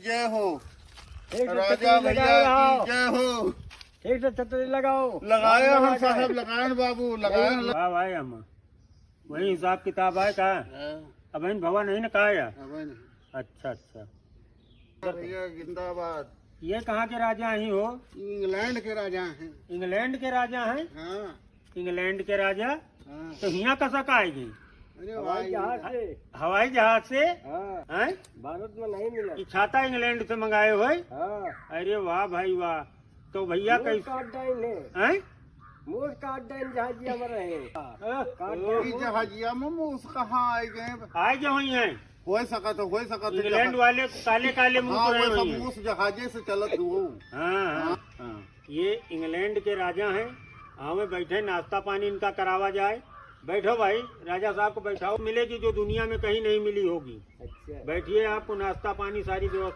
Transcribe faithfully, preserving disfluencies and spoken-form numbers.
जय हो। ठीक से राजा छतरी भैया लगाए की रहो। जय हो। ठीक से छतरी लगाओ। लगाए हम साहब, लगाए बाबू, लगाए। वाह भाई, हम वही हिसाब किताब है का? हाँ। अब इन भवा नहीं ना कहा यार? अब नहीं। अच्छा, अच्छा। भैया जिंदाबाद। ये कहाँ के राजा ही हो? इंग्लैंड के राजा हैं। इंग्लैंड के राजा हैं? हाँ। इंग्लैंड के राजा? हाँ। तो हियाँ कसा का आए गए? अरे हवाई भाई। जहाज से। हवाई जहाज से? हाँ। हैं? भारत में नहीं मिला। ये छाता इंग्लैंड से मंगाए हो? हाँ। अरे वाह भाई वाह। तो भैया मोर कैसे? काट डाइन है। हैं? मोर काट डाइन जहाजिया में रहे। हाँ। काट डाइन ई मोर। जहाजिया में मूस कहाँ आए गए? आए गए हुई हैं। हो सकत है, हो सकत है इंग्लैंड जहाज। वाले काले काले मुंह हाँ, करे वो हुई सब हैं। मूस जहाजे से चलत हुआ। हाँ, हाँ, हाँ। हाँ। ये इंग्लैंड के राजा हैं, आवे बैठे, नाश्ता पानी इनका करावा जाए। बैठो भाई, राजा साहब को बैठाओ, मिलेगी जो दुनिया में कहीं नहीं मिली होगी। अच्छा। बैठिए, आपको नाश्ता पानी सारी व्यवस्था